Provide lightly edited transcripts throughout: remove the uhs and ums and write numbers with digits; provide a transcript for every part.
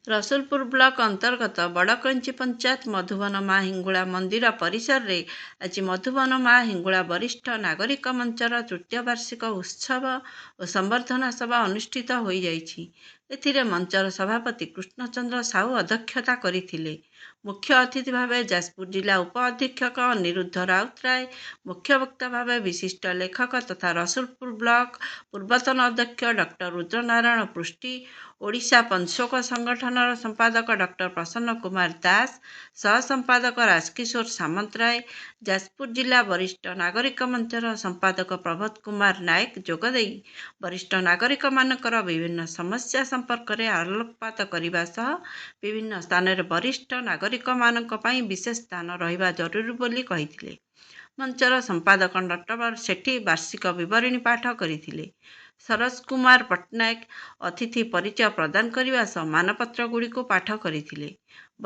Rasulpur block ଅନ୍ତର୍ଗତ ବଡ଼କଇଞ୍ଚି ପଞ୍ଚାୟତ ମଧୁବନ ମା ହିଙ୍ଗୁଳା ମନ୍ଦିର ପରିସରରେ ଆଜି ମଧୁବନ ମା ହିଙ୍ଗୁଳା ବରିଷ୍ଠ ନାଗରିକ ମଞ୍ଚର ତୃତୀୟ ବାର୍ଷିକ ଉତ୍ସବ ଓ ସମ୍ବର୍ଦ୍ଧନା ସଭା ଅନୁଷ୍ଠିତ ହୋଇଯାଇଛି। ଏଥିରେ ମଞ୍ଚର ସଭାପତି କୃଷ୍ଣଚନ୍ଦ୍ର ସାହୁ ଅଧ୍ୟକ୍ଷତା କରିଥିଲେ। ମୁଖ୍ୟ ଅତିଥି ଭାବେ ଯାଜପୁର ଜିଲ୍ଲା ଉପ ଅଧୀକ୍ଷକ ଅନିରୁଦ୍ଧ ରାଉତରାୟ, ମୁଖ୍ୟବକ୍ତା ଭାବେ ବିଶିଷ୍ଟ ଲେଖକ ତଥା ରସୁଲପୁର ବ୍ଲକ ପୂର୍ବତନ ଅଧ୍ୟକ୍ଷ ଡକ୍ଟର ରୁଦ୍ରନାରାୟଣ ପୃଷ୍ଟି, ଓଡ଼ିଶା ପଞ୍ଚଶୋକ ସଂଗଠନର ସମ୍ପାଦକ ଡକ୍ଟର ପ୍ରସନ୍ନ କୁମାର ଦାସ, ସହ ସମ୍ପାଦକ ରାଜକିଶୋର ସାମନ୍ତରାୟ, ଯାଜପୁର ଜିଲ୍ଲା ବରିଷ୍ଠ ନାଗରିକ ମଞ୍ଚର ସମ୍ପାଦକ ପ୍ରବୋଧ କୁମାର ନାୟକ ଯୋଗଦେଇ ବରିଷ୍ଠ ନାଗରିକମାନଙ୍କର ବିଭିନ୍ନ ସମସ୍ୟା ସମ୍ପର୍କରେ ଆଲୋକପାତ କରିବା ସହ ବିଭିନ୍ନ ସ୍ଥାନରେ ବରିଷ୍ଠ ନାଗରିକମାନଙ୍କ ପାଇଁ ବିଶେଷ ସ୍ଥାନ ରହିବା ଜରୁରୀ ବୋଲି କହିଥିଲେ। ମଞ୍ଚର ସମ୍ପାଦକ ନଟବର ସେଠୀ ବାର୍ଷିକ ବିବରଣୀ ପାଠ କରିଥିଲେ। ସରୋଜ କୁମାର ପଟ୍ଟନାୟକ ଅତିଥି ପରିଚୟ ପ୍ରଦାନ କରିବା ସହ ମାନପତ୍ରଗୁଡ଼ିକୁ ପାଠ କରିଥିଲେ।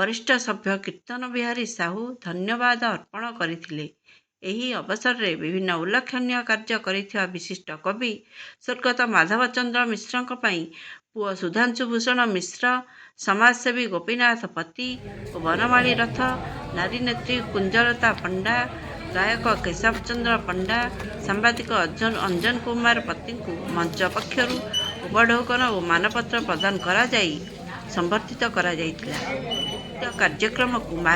ବରିଷ୍ଠ ସଭ୍ୟ କୀର୍ତ୍ତନ ବିହାରୀ ସାହୁ ଧନ୍ୟବାଦ ଅର୍ପଣ କରିଥିଲେ। ଏହି ଅବସରରେ ବିଭିନ୍ନ ଉଲ୍ଲେଖନୀୟ କାର୍ଯ୍ୟ କରିଥିବା ବିଶିଷ୍ଟ କବି ସ୍ୱର୍ଗତ ମାଧବ ଚନ୍ଦ୍ର ମିଶ୍ରଙ୍କ ପାଇଁ ପୁଅ ସୁଧାଂଶୁ ଭୂଷଣ ମିଶ୍ର, ସମାଜସେବୀ ଗୋପୀନାଥ ପତି ଓ ବନମାଳୀ ରଥ, ନାରୀନେତ୍ରୀ କୁଞ୍ଜଲତା ପଣ୍ଡା, ଗାୟକ କେଶବ ଚନ୍ଦ୍ର ପଣ୍ଡା, ସାମ୍ବାଦିକ ଅଞ୍ଜନ କୁମାର ପତିଙ୍କୁ ମଞ୍ଚ ପକ୍ଷରୁ ଉପଢୌକନ ଓ ମାନପତ୍ର ପ୍ରଦାନ କରାଯାଇ ସମ୍ବର୍ଦ୍ଧିତ କରାଯାଇଥିଲା। ଉକ୍ତ କାର୍ଯ୍ୟକ୍ରମକୁ ମା